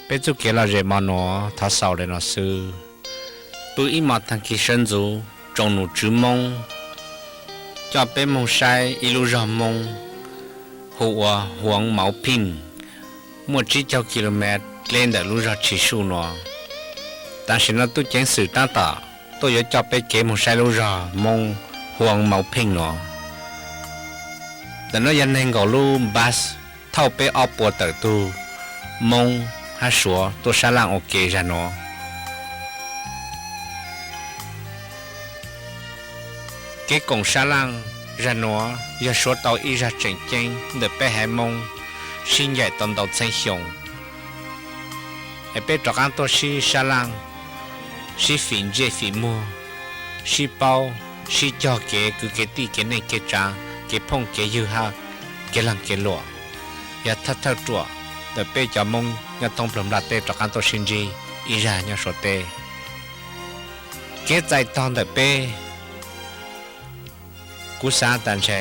Peb txuj kev lom zem mo nuav thov xaus le no xwb. Pw ib mos taag kis sawv ntxuv, tsoom nom tswv Moob coj peb moog saib ib lub zog Moob hu ua Huav Mauv Pheej, muaj tsib caug kilomev dleb ntawm lub zog Tshis Suj nuav. Tam sim no tub ceev xwm tab tom tuaj yuav coj peb kev moog saib lub zog Moob Huav Mauv Pheej nuav. Ntawm nuav yog neeg nkaum lub bus thauj peb ob puas tawm tug Moob hab Suav tuaj sab laj ua ke zag nuav. Kev koom sab laj zag nuav yog suav tau ib zag tseem ceeb ntawm peb haiv Moob sib ncaim tau ntau txheeb xyoo, es peb rov qaab tuaj sib sab laj, sib fim ntsej fim muag, sib paub, sib cog kev kwv kev tij kev neej kev tsaav kev phooj kev ywg hab kev laag kev luam, yog thawj thawj ruam ntawm peb cov Moob nyob thoob plawg nplaj teb rov qaab tuaj sib ntsib ib zag nyob Suav teb. Kev txais tog ntawm peb, kuv xaav tas ntshe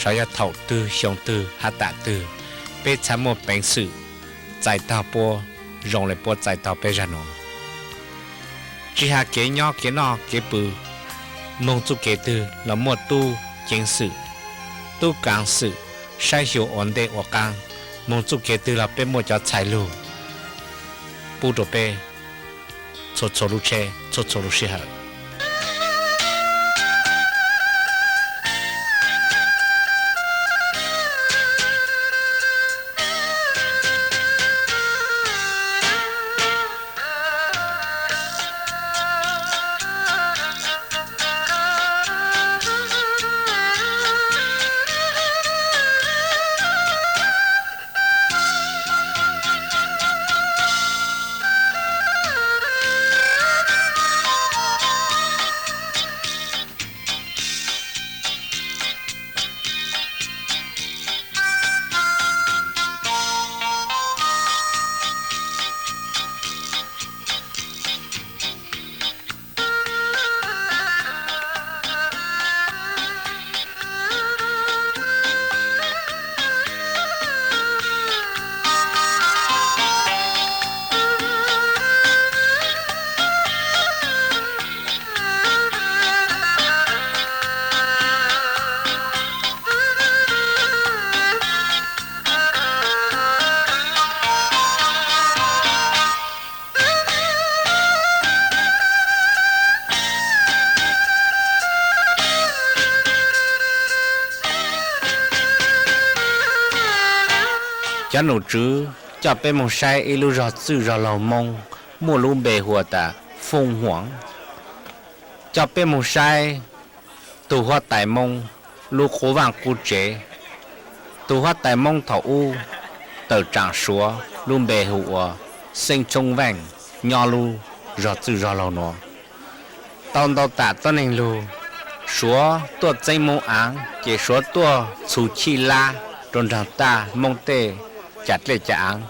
saib yog thaum twg xyoo twg hab tam twg peb txhaj muaj peev xwm txais tog puab zoo le puab txais tog peb zag nuav. Tsis has kev nyob kev noj kev pw, moog txuj kev twg los muaj tub ceev xwm, tub kaav xwm saib xyuas ua ntej ua qaab, moog txuj kev twg los peb muaj cov txhais lug pub rau peb txhua txhua lub tsheb txhua txhua lub sij hawm. Cov nom tswv coj peb moog saib ib lub zog txwj zog laug Moob muaj lub npe hu tas Fooj Huam. Coj peb moog saib tug huab tais Moob lub qub vaaj qub tsev. Tug huab tais Moob thaum ub tawm tsaam Suav lub npe hu ua Xeeb Tshoob Veej nyob lub zog txwj zog laug nuav. Tau ntau tam tuab neeg lug, Suav tuaj txeeb Moob aav ces Suav tuaj txhu chij lab rua nraag taj Moob tej ca dlej ca aav.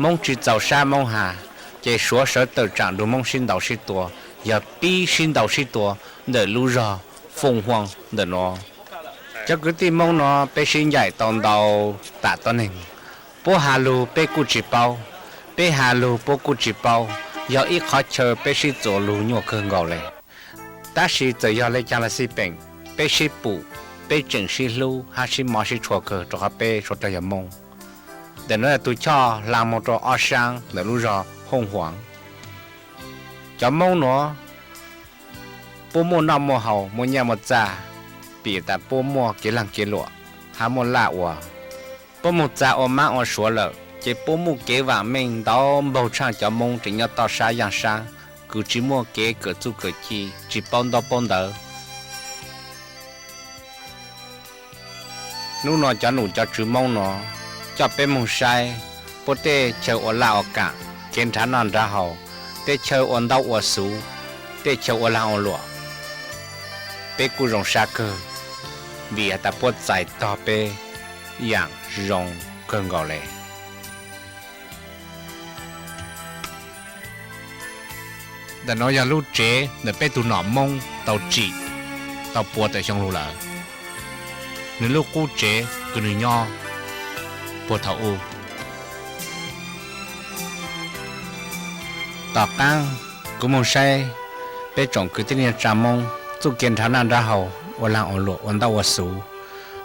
Moob tsi txaus sab Moob has, ces Suav sawv tawm tsaam nrug Moob sib ntaus sib tua, yog pib sib ntaus sib tua ntawm lub zog Fooj Huam ntawm nuav. Cov kwv tij Moob nuav peb sib ncaim tau ntau tam tuab neeg, puab has lug peb kuj tsi paub, peb has lug puab kuj tsi paub, yog ib qhov chaw peb sib txuas lug nyuaj kawg nkaus le. Tab sis txawm yog le caag los xij peem, peb sib pum, peb tseem sib hlub hab sib mob sib tshua kawg rua qhov peb suav dlawg yog Moob. Ntawm nuav yog tug choj hla moog rua ob saab ntawm lub zog Fooj Huam. Cov Moob nuav puab muaj noj muaj haus, muaj nyaj muaj txag, pim tas puab muaj kev laag kev luam hab muaj laj ua. Puab moog txag ua maab ua suav lawm ces puab muaj kev vaam meej ntau npaug tshaaj cov Moob tseem nyob toj sab yaaj sab, kws tsi muaj kev kawm txuj kawm ci, tsi paub ntaub paub ntawv. Nub nuav cov nom cov tswv Moob nuav coj peb moog saib puab tej chaw ua laj ua kaam, kev nrhav noj nrhav haus, tej chaw ua ntaub ua xuv, tej chaw ua laag ua luam. Peb kuj zoo sab kawg, vim has tas puab txais tog peb yaam zoo kawg nkaus le. Ntawm nuav yog lub tsev ntawm peb tug nom Moob tau tsim tau pua tawm xyoo lug lawm. Nwg lub qub tsev kws nwg nyob puag thaum ub. Tom qaab kuv moog saib peb tsoom kwv tij neej tsaa Moob txuj kev nrhav naj nrhav haus ua laag ua luam ua ntaub ua xuv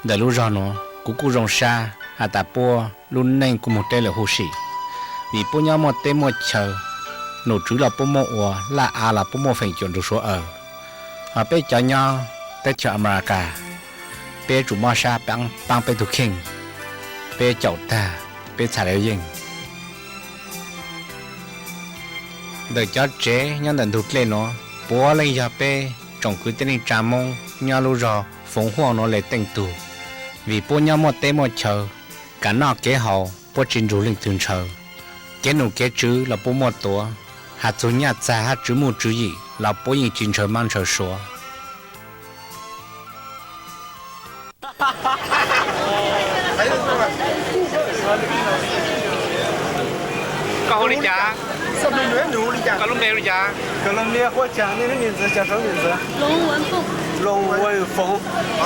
ntawm lub zog nuav, kuv kuj zoo sab has tas puab lub neej kuj moog dleb lawm huv si, vim puab nyob muaj teb muaj chaw, nom tswv los puab muaj ua, laj av los puab muaj feem cuam nrug suav aws. Hos peb cov nyob teb chaws Amelikas, peb yuav tsum mob sab paab peb tug kheej, peb caum tag peb txhaj le yeej. Ntawm cov tsev nyob ntawm ntug dlej nuav puav leej yog peb tsoom kwv tij neej tsaa Moob nyob lub zog Foov Huaj nuav le teej tug, vim puab nyob muaj teb muaj chaw, kev noj kev haus puab tsi nrug leej twg ntshaw, kev nom kev tswv los puab muaj tuav, has txug nyaj txag hab tswv muj tswv yim los puab yeej tsi ntshaw mab ntshaw suav. Koj hu li cas? Koj lub npe hu li cas?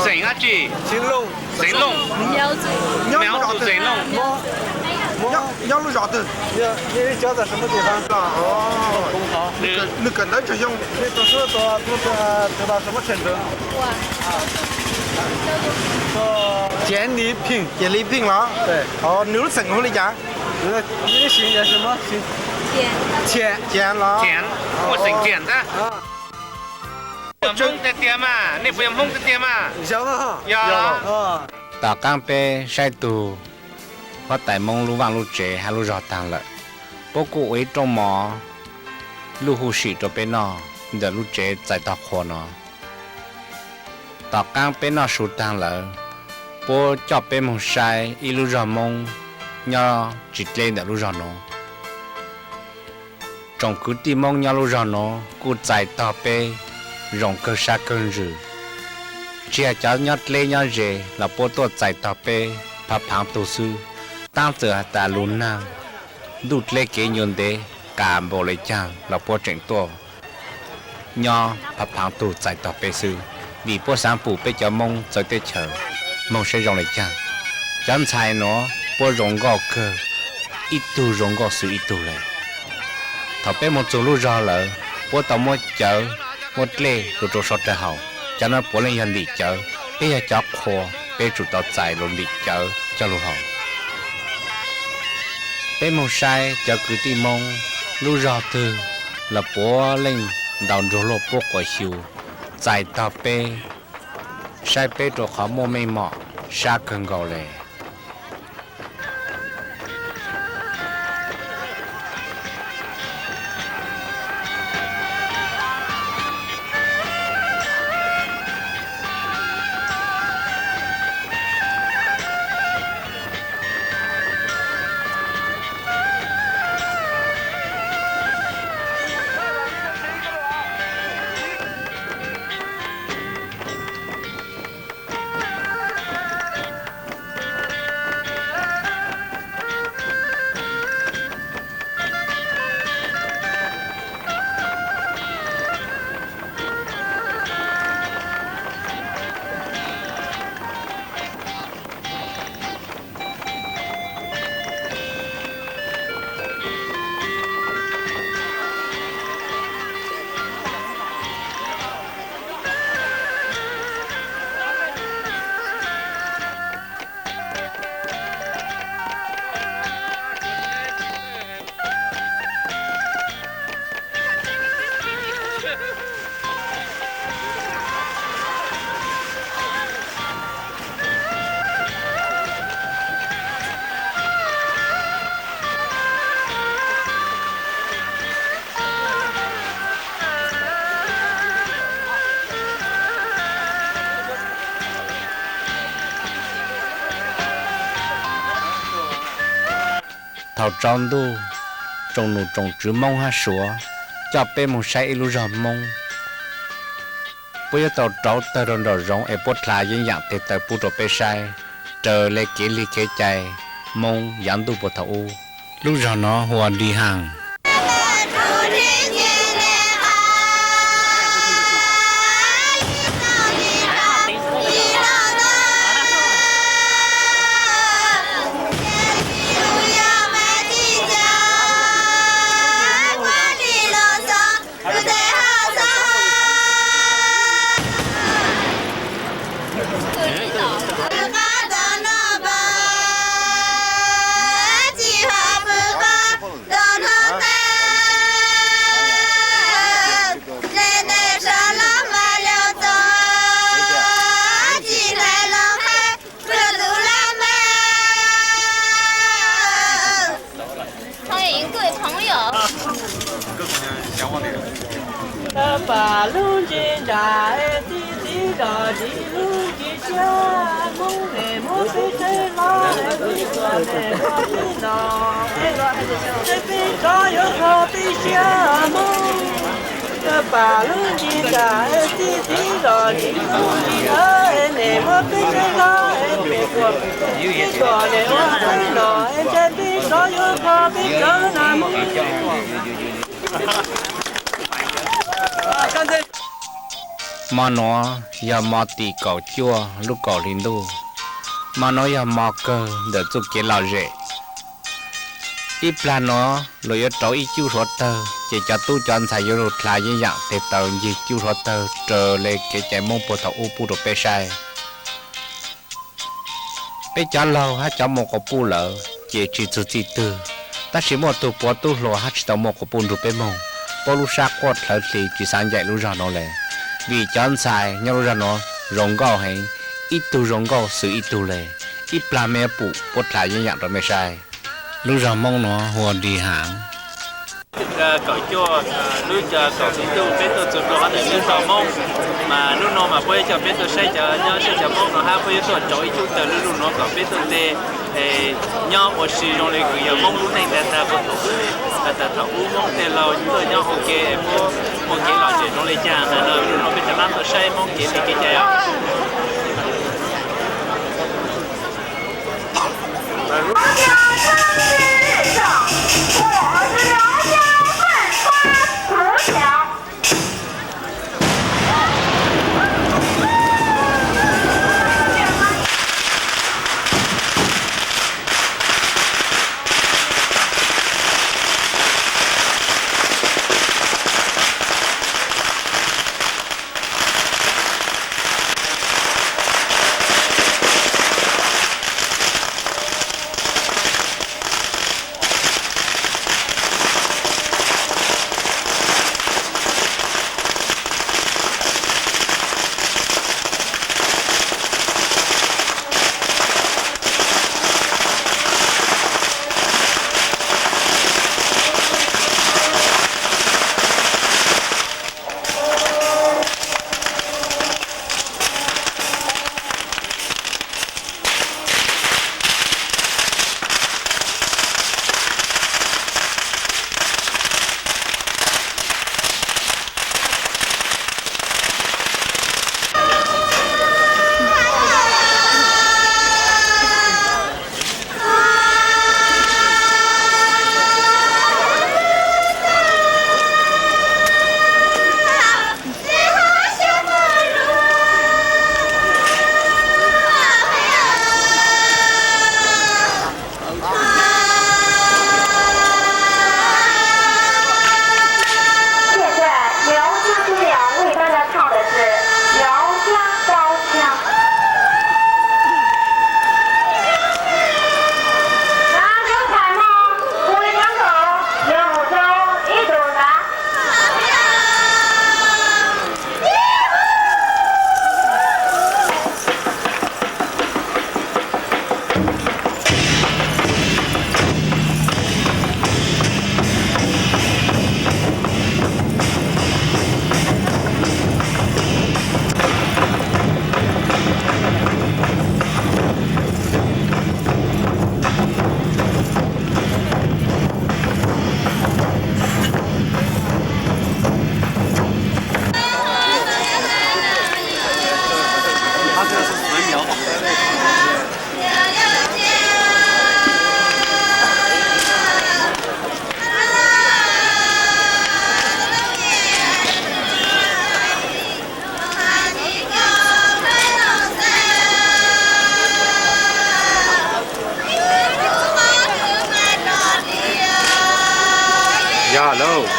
Xeem dlaab tsi? Xeem Looj. Nyob lub zos twg? Ces Li Pheej los? Nws lub xeem hu li cas? Ciam los? Tom qaab peb saib tug huab tais Moob lub vaaj lub tsev hab lub zog taag lawm, puab kuj ua ib rooj mov luj huj sim rau peb noj ntawm lub tsev txais tog qhua no. Tom qaab peb noj su taag lawm, puab coj peb moog saib ib lub zog Moob nyob tsis dleb ntawm lub zog nuav. Tsoom kwv tij Moob nyob lub zog nuav kuj txais tog peb zoo kawg sab kawg ntsws. Tsi has cov nyob dleb nyob ze los puab tuaj txais tog peb phaav phaav tug xwb. Taab txawm has tas lug naag ntuj dleb kev ncua ntev qas npaum le caag los puab tseem tuaj nyob phaav phaav tug txais tog peb xwb, vim puab xaav pum peb cov Moob txawv teb chaws moog saib zoo le caag. Cov ntxhais nuav puab zoo nkauj kawg, ib tug zoo nkauj xwb ib tug le. Thaum peb moog txug lub zog lawm, puab tau muab cawv muab dlej lug rau sab rawv haus, cov nuav puav leej yog ntim cawv, peb yog cov qhua, peb tsum tau txais lug ntim cawv coj lug haus. Peb moog saib cov kwv tij Moob lub zog twg los puav leej ntaus nruas luag puab quas xyu txais tog peb, saib peb rua qhov muaj meej mom sab kawg nkaus le. Thaum tsaus ntuj, tsoom nom tsoom tswv Moob hab Suav coj peb moog saib ib lub zog Moob. Puab yuav tau rauv tawg rau nraum zoov es puab dlha yeeb yaam teg taw pub rau peb saib, raws le kev lig kev cai Moob yav ntuj puag thaum ub. Lub zog no hu ua Di Haas. Pab lub ntsis ntsam txi txiv zos tsis lub ntsis tsiaj, Hmoob nim muab peb tsev hlob, txiv tuam nim muab peb los, peb los, peb tsov yuav kho peb siab Hmoob. Pab lub ntsis ntsam txi txiv zos tsis lub ntsis tsiaj, nim muab peb tsev hlob, txiv tuam nim muab peb los, peb tsov yuav kho peb siab Hmoob. Hmo nuav yog hmo tim kaum cuaj lub kaum hli ntuj. Hmo nuav yog hmo kawg ntawm txuj kev lom zem. Ib plag nuav luag yuav rauv ib cuj suav tawg, ces cov tub cov ntxhais yuav lug dlha yeeb yam tes taw ncig cuj suav tawg raws le kev cai Hmoob puag thaum ub pub rau peb saib. Peb cov laug hab cov muaj quas puj lawm ces tsis txug txij twg, tab sis muaj tug puav tub hluas hab tsis tau muaj quas puj nrug peb moog puab lub sab quaj dlhawv hli tsis xav ncaim lub zog nuav le. Vim cov ntxhais nyob lub zog nuav zoo nkauj heev, ib tug zoo nkauj xws ib tug le. Ib plag mej yuav pum puab dlha yeeb yam rau mej saib. Lub zog Hmoob nuav hu ua Di Haav. Kaum cuaj lub kaum txhiab ntuj peb tuaj txug rau qhov ntawm lub zos Hmoob, mas lub nuav mas puab coj peb tuaj saib cov nyob saib cov Hmoob no hab puab yuav tuaj rauv ib cuj tawg lub lug nuav kom peb tuaj nte nyob ua si zoo le kws yog Hmoob lub neej tag tag puag thaum ub, has tas thaum ub Hmoob tej laug tuaj nyob ua ke es puab ua kev lom zem zoo le caag ntawd no. Lub nuav peb cov mab tuaj saib Hmoob kev li kev cai os. Loos Caa Tub Liaas 为大家唱的是《聊家刀枪》。 Yog lauj.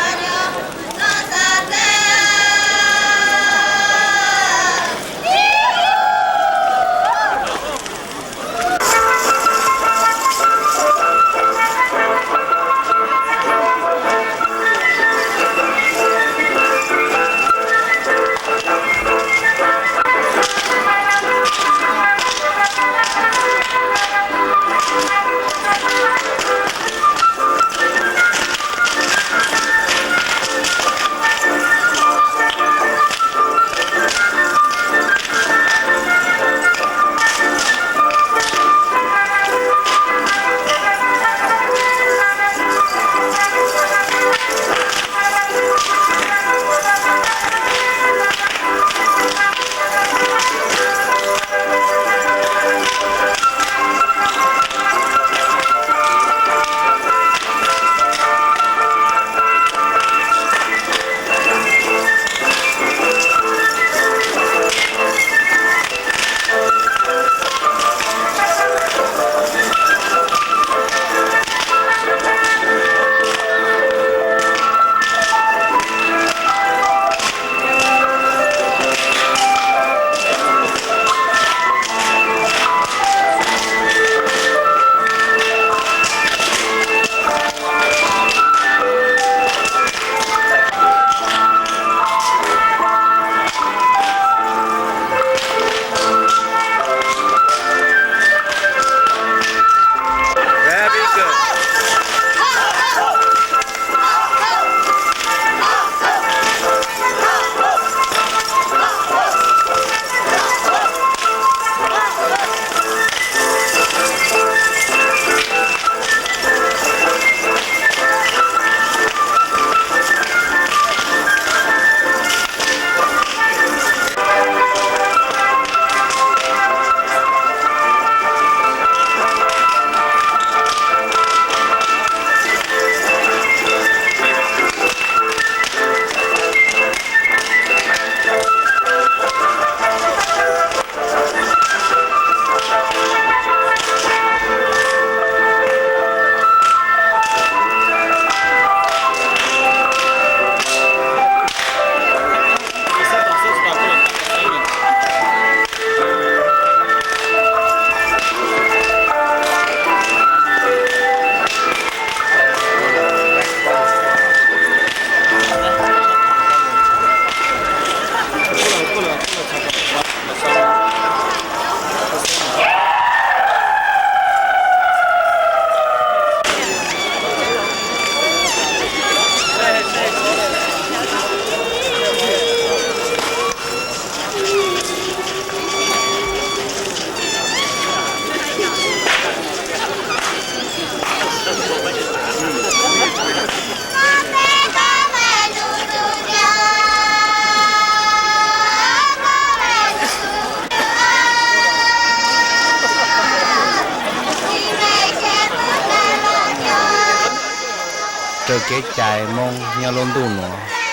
Raws kev cai Hmoob nyob lub ntuj nuav,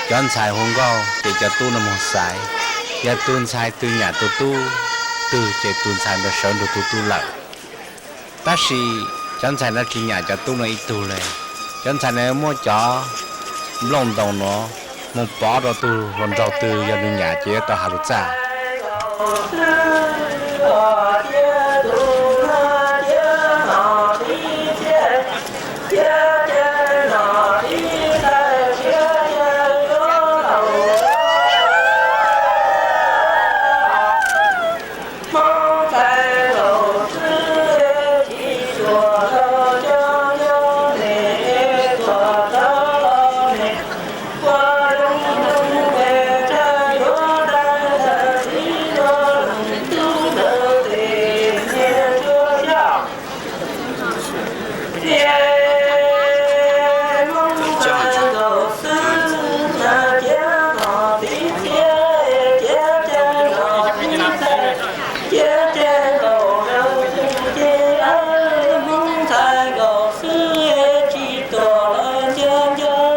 cov ntxhais hu nkauj ces cov tub no moog xaiv, yog tug ntxhais twg nyam tug tub twg ces tug ntxhais ntawd sawv nrug tug tub lawm. Tab sis cov ntxhais no tsis nyam cov tub no ib tug le. Cov ntxhais no muab cov nplooj ntoos nuav moog pov rua tug hluas nraug twg yog nwg nyam ces yuav tau has lug txaj.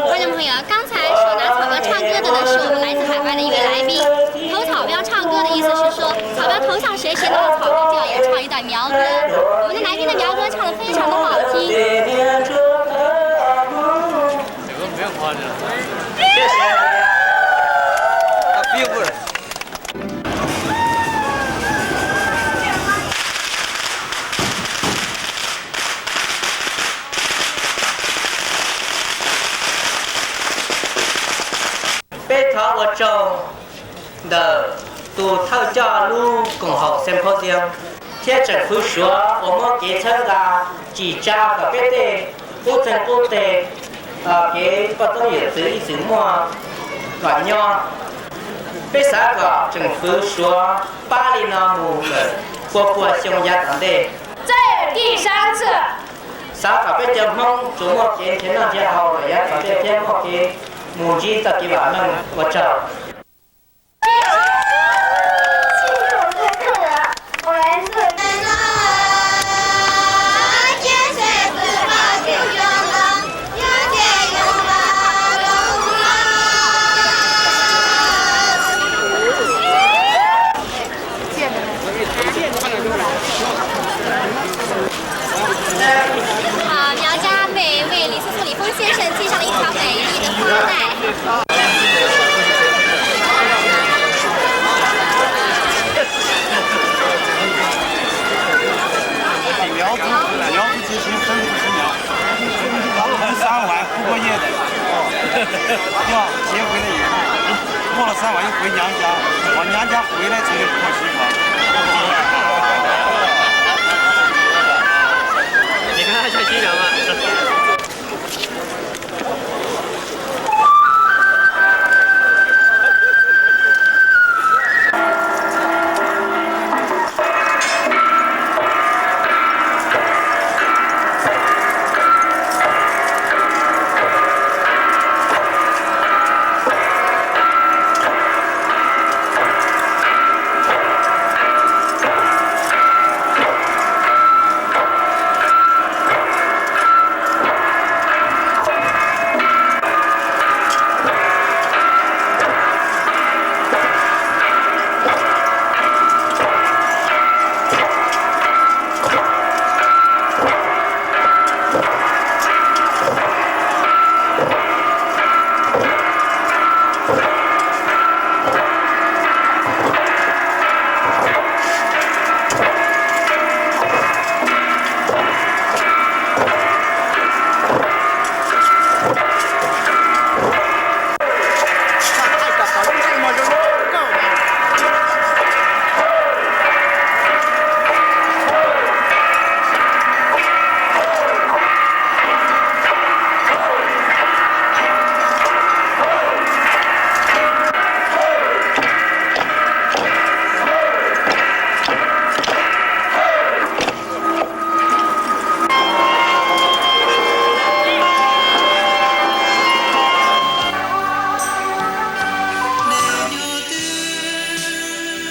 观众朋友，刚才手拿草歌唱歌的呢，是我们来自海外的一位来宾。投草标唱歌的意思是说，草标投向谁，谁拿着草标就要演唱一段苗歌。我们的来宾的苗歌唱得非常的好听。谢谢。啊，不用，不用。 Peb thov ua tsaug ntawm tus thawj coj lub koom haum symposium thiab tseem fwv Suav uas muab kev txhawb nqa tsim tsa kom peb tej qub txeeg qub teg kev poj toob yawm txwv ib txwm muaj kom nyob. Peb xav kom tseem fwv Suav pab li no mus lawm pua pua xyoo yav tom ntej. Xav kom peb cov Hmoob tsuas muaj kev nrhiav noj nrhiav haus lawm yav tom ntej thiab muaj kev mus ntsib txoj kev vam meej. Ua tsaug. 好，苗家被为李思聪、李峰先生系上了一条美丽的花带。 苗族，苗族结识，生族结苗，我们三五还过夜的，要结婚了以后，过了三晚又回娘家，往娘家回来才能过新房。你看他像新娘吗？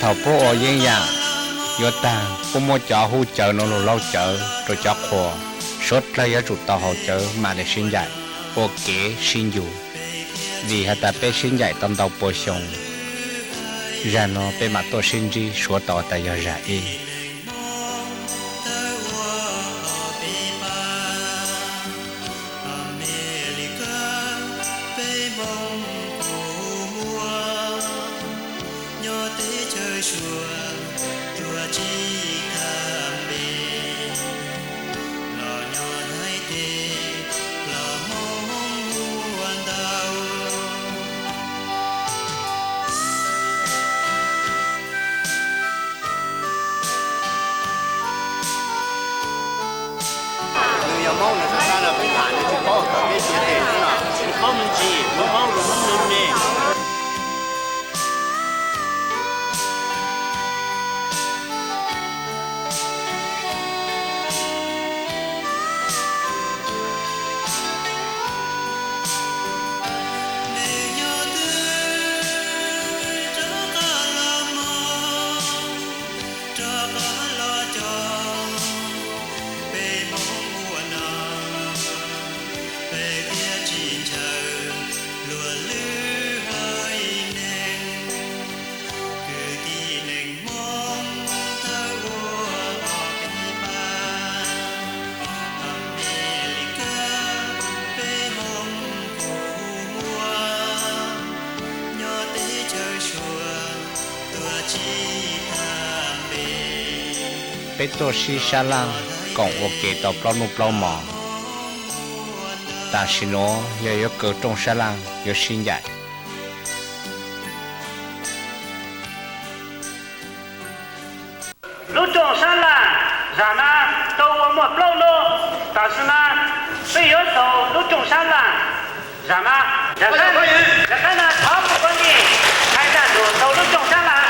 Thaum puab ua yeeb yam yuav taag, puab muab cov huj cawv nuav lug lauj cawv rua cov qhua, suav dlawg yuav tsum tau haus cawv mam le sib ncaim. ua kev sib ncu, vim has tas peb sib ncaim tau ntau pua xyoo, zag no peb mam tuaj sib ntsib suav tau tas yog zag ib. Nws yog Hmoob nws xav xav los peb tham nws tsis paub kom peb tiav tes xwb no. Tsis paub me ntsis, Hmoob Hmoob los Hmoob nug ne. Peb tuaj sib sab laj koom ua ke tau plaub hnub plaub hmos. Tam sim nuav yog yuav kaw rooj sab laj yuav sib ncaim. Lub rooj sab laj zag na tau ua muaj plaub hnub, tam sim na peb yuav tau lub rooj sab laj zag na. Zag na thov kuv poj niam hais zaj lus tau lub rooj sab laj.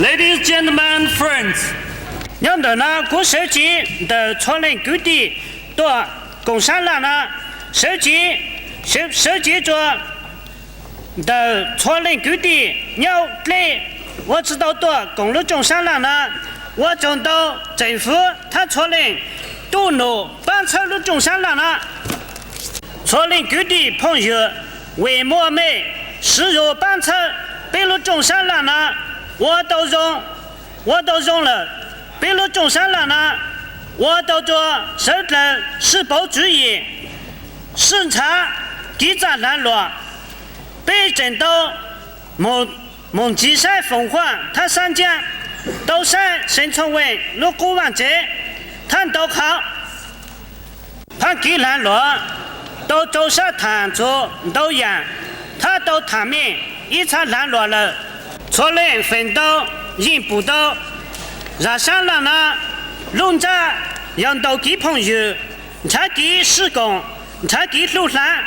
Ladies, gentlemen, friends, nyob ntawm na kuv sawv cev ntawm txhua leej kwv tij tuaj koom sab laj na, sawv cev, sawv cev rua ntawm txhua leej kwv tij nyob dleb uas tsi tau tuaj koom lub rooj sab laj na, ua tsaug ntau tseem fwv thab txhua leej tub num paab txhawb lub rooj sab laj na. Txhua leej kwv tij phooj ywg, vim muaj mej siv zug paab txhawb peb lub rooj sab laj na, ua tau zoo, ua tau zoo lawm. Peb lub rooj sab laj na ua tau rua sawv dlawg sib pauv tswv yim, sib ntshaw kev txaj hlaav luam. Peb tseem tau moog ntsiv saib Foom Huaj thab sab ntsiab, tau saib Xeev Txhooj Veej lub qub vaaj tsev thab ntau qhov. Phab kev hlaav luam tau rau sab thaam txug ntau yaam, thab tau thaam mej ib txha hlaav luam lawm. Txhua leej feem ntau yeej pum tau zag sab laj na lub ntsab yog ntau kev phooj ywg, nrhav kev sib koom, nrhav kev hlub hlaav,